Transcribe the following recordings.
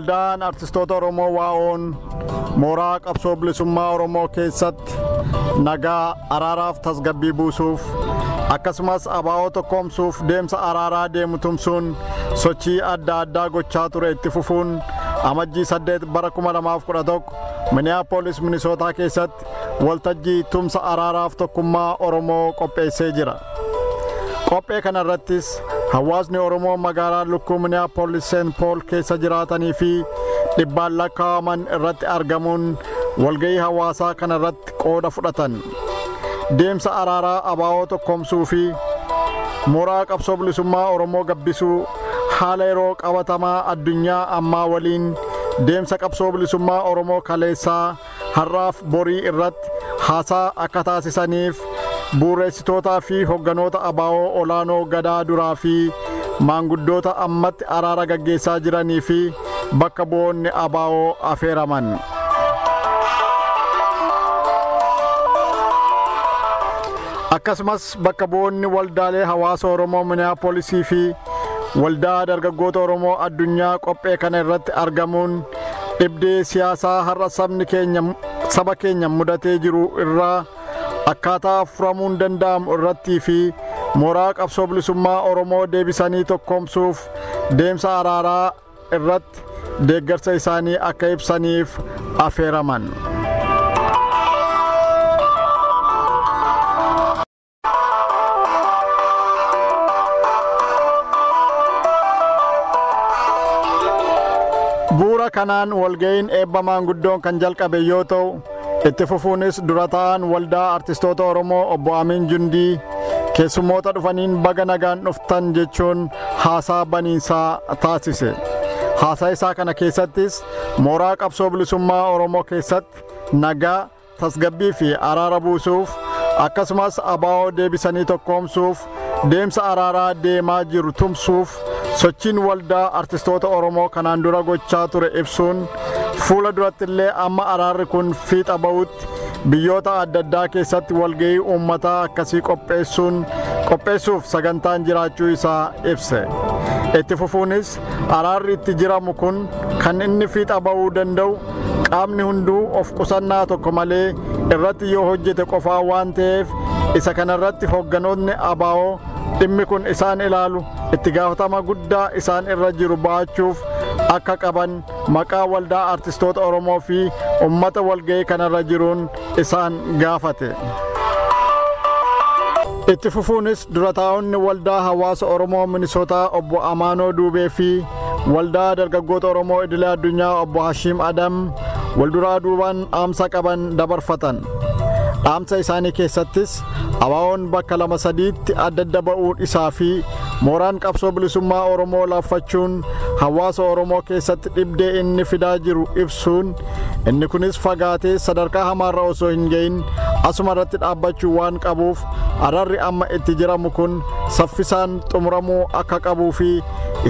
Waldaan Artistoota Oromoo WAO'n mooraa qabsoo bilisummaa Oromoo keessatti nagaa, araaraaf tasgabbii buusuuf akkasumas ABO tokkoomsuuf deemsa araaraa deemu tumsuun sochii adda addaa gochaa ture itti fufuun Amajjii 8 bara 2011 Minneapolis, Minnesota keessatti waltajjii tumsa araaraaf tokkummaa Oromoo qopheessee jira. Qophee kanarrattis hawaasni Oromoo magaalaa lukkuu Minneapolis St. Paul keessa jiraatanii fi dhibbaan lakkaa'aman irratti argamuun walga'ii hawaasaa kanarratti qooda fudhatan. Deemsa araaraa ABO tokkoomsuu fi mooraa qabsoo bilisummaa Oromoo gabbisuu haala yeroo qabatamaa addunyaa ammaa waliin deemsa qabsoo bilisummaa Oromoo kaleessaa har'aaf borii irratti haasaa akka taasisaniif bu'uureessitootaa fi hogganoota ABO olaanoo gadaa duraa fi maanguddoota ammatti araara gaggeessaa jiranii fi bakka bu'oonni ABO afeeraman. Akkasumas bakka bu'oonni waldaalee hawaasa Oromoo Minneapolisii fi waldaa dargaggoota Oromoo addunyaa qophee kana irratti argamuun dhibdee siyaasaa har'a sabni keenya saba keenya mudatee jiru irraa akkaataa furamuun danda'amu irrattii fi mooraa qabsoo bilisummaa Oromoo deebisanii tokkoomsuuf deemsa araaraa irratti deeggarsa isaanii akka ibsaniif afeeraman. Bu'uura kanaan walga'iin eebba maanguddoon kan jalqabe yoo ta'u, itti fufuunis dura ta'an waldaa artistoota Oromoo obbo Amin Jundii keessummoota dhufaniin baga nagaan dhuftan jechuun haasaa baniinsaa taasise. Haasaa isaa kana keessattis mooraa qabsoo bilisummaa Oromoo keessatti nagaa, tasgabbii fi araara buusuuf akkasumas ABO deebisanii tokkoomsuuf deemsa araaraa deemaa jiru tumsuuf sochiin waldaa artistoota Oromoo kanaan dura gochaa ture ibsuun fuula duratti illee amma araarri kun fiixa ba'utti biyyoota adda addaa keessatti walga'ii uummataa akkasii qopheessuuf sagantaan jiraachuu isaa ibse. Itti fufuunis araarri itti jiramu kun kan inni fiixa ba'uu danda'u qaamni hunduu of qusannaa tokko malee irratti yoo hojjete qofaa waan ta'eef isa kanarratti hogganoonni ABO dhimmi kun isaan ilaalu itti gaafatama guddaa isaan irra jiru ba'achuuf akka qaban maqaa waldaa artistoota Oromoo fi uummata walga'ii kanarra jiruun isaan gaafate. Itti fufuunis dura taa'onni waldaa hawaasa Oromoo Minisootaa obbo Amaanoo Duubee fi waldaa dargaggoota Oromoo idilee addunyaa obbo Hashiim Adam walduraa duubaan dhaamsa qaban dabarfatan. Dhaamsa isaanii keessattis ABO'n bakka lama sadiitti adda adda ba'uu isaa fi mooraan qabsoo bilisummaa Oromoo laaffachuun hawaasa Oromoo keessatti dhibdee inni fidaa jiru ibsuun inni kunis fagaatee sadarkaa hamaarra osoo hin gahin asuma irratti dhaabbachuu waan qabuuf araarri amma itti jiramu kun saffisaan xumuramuu akka qabuu fi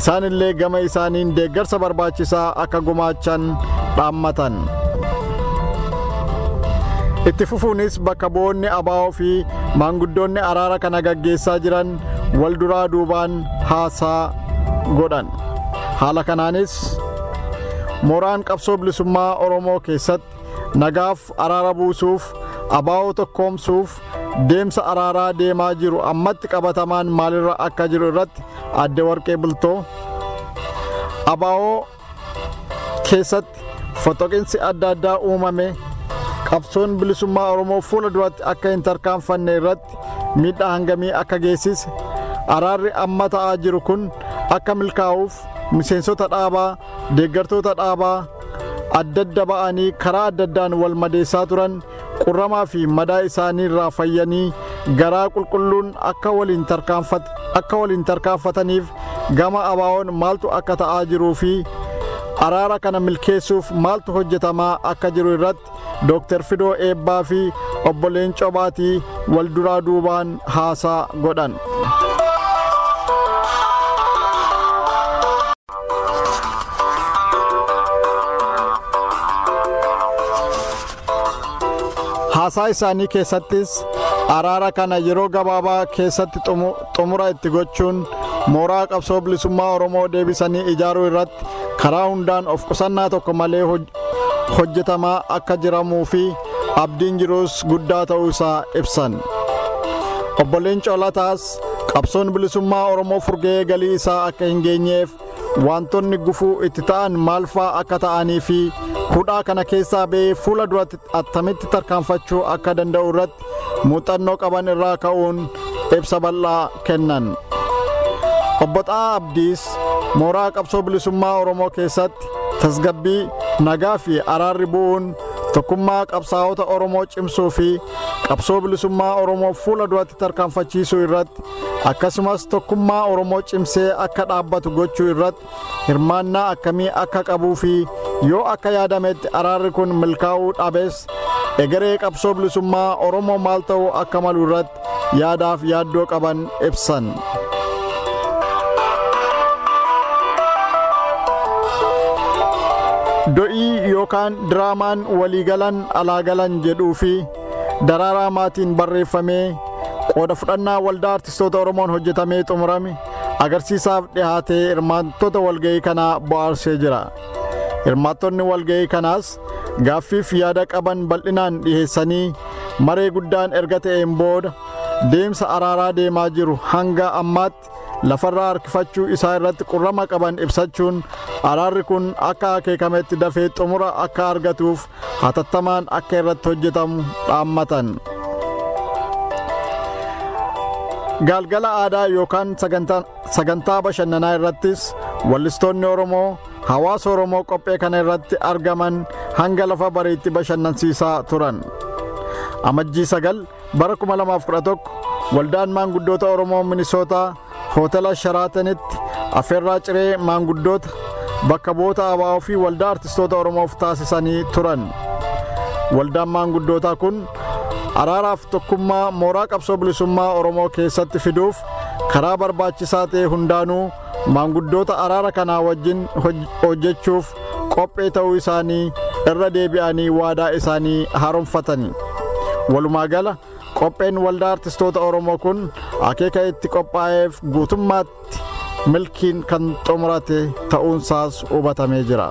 isaanillee gama isaaniin deeggarsa barbaachisaa akka gumaachan dhaammatan. Itti fufuunis bakka bu'oonni ABO fi maanguddoonni araara kana gaggeessaa jiran wal duraa duubaan haasaa godhan. Haala kanaanis mooraan qabsoo bilisummaa Oromoo keessatti nagaaf araara buusuuf ABO tokkoomsuuf deemsa araaraa deemaa jiru ammatti qabatamaan maalirra akka jiru irratti adde Warqee Bultoo ABO keessatti fottoqinsi adda addaa uumame qabsoon bilisummaa Oromoo fuula duratti akka hin tarkaanfanne irratti miidhaa hangamii akka geessise araarri amma ta'aa jiru kun akka milkaa'uuf miseensota dhaabaa deeggartoota dhaabaa adda adda ba'anii karaa adda addaan wal madeessaa turan qurramaa fi madaa isaanii irraa fayyanii garaa qulqulluun akka waliin tarkaanfataniif gama ABO'n maaltu akka ta'aa jiruu fi araara kana milkeessuuf maaltu hojjetamaa akka jiru irratti Dr. Fidoo Eebbaa fi obbo Leencoo Baatii wal duraa duubaan haasaa godhan. Haasaa isaanii keessattis araara kana yeroo gabaabaa keessatti xumura itti gochuun mooraa qabsoo bilisummaa Oromoo deebisanii ijaaruu irratti karaa hundaan of qusannaa tokko malee hojjetamaa akka jiramuu fi abdiin jirus guddaa ta'uu isaa ibsan. Obbo Leencoo Lataas qabsoon bilisummaa Oromoo furga'ee galii isaa akka hin geenyeef wantoonni gufuu itti ta'an maal fa'aa akka ta'anii fi hudhaa kana keessaa ba'ee fuula duratti attamitti tarkaanfachuu akka danda'u irratti muuxannoo qaban irraa ka'uun ibsa bal'aa kennan. Obbo Xaa'aa Abdiis mooraa qabsoo bilisummaa Oromoo keessatti tasgabbii, nagaa fi araarri bu'uun tokkummaa qabsaa'ota Oromoo cimsuu fi qabsoo bilisummaa Oromoo fuula duratti tarkaanfachiisuu irratti akkasumas tokkummaa Oromoo cimsee akka dhaabbatu gochuu irratti hirmaannaa akkamii akka qabuu fi yoo akka yaadametti araarri kun milkaa'uu dhabees egeree qabsoo bilisummaa Oromoo maal ta'uu akka malu irratti yaadaaf yaaddoo qaban ibsan. Do'ii yookaan diraamaan waliigalan alaagalan jedhuu fi daraaraa maatiin barreeffamee qooda fudhannaa waldaa artistoota Oromoon hojjetamee xumurame agarsiisaaf dhihaatee hirmaattota walga'ii kanaa bohaarsee jira. Hirmaattonni walga'ii kanaas gaaffiif yaada qaban bal'inaan dhiheessanii maree guddaan erga ta'een booda deemsa araaraa deemaa jiru hanga ammaatti lafarraa harkifachuu isaa irratti qurrama qaban ibsachuun araarri kun akka akeekametti dafee xumura akka argatuuf hatattamaan akka irratti hojjetamu dhaammatan. Galgala aadaa yookaan sagantaa bashannanaa irrattis wallistoonni Oromoo hawaasa Oromoo qophee kana irratti argaman hanga lafa bariitti bashannansiisaa turan. Amajjii 9 bara 2011 waldaan maanguddoota Oromoo Minisootaa hoteela Sharaatanitti affeerraa ciree maanguddoota bakka bu'oota ABO fi waldaa artistoota Oromoof taasisanii turan. Waldaan maanguddootaa kun araaraaf tokkummaa mooraa qabsoo bilisummaa Oromoo keessatti fiduuf karaa barbaachisaa ta'e hundaanuu maanguddoota araara kanaa wajjin hojjechuuf qophee ta'uu isaanii irra deebi'anii waadaa isaanii haaromfatani. Walumaa gala qopheen waldaa artistoota Oromoo kun akeeka itti qophaa'eef guutummaatti milkiin kan xumurate ta'uunsaas hubatamee jira.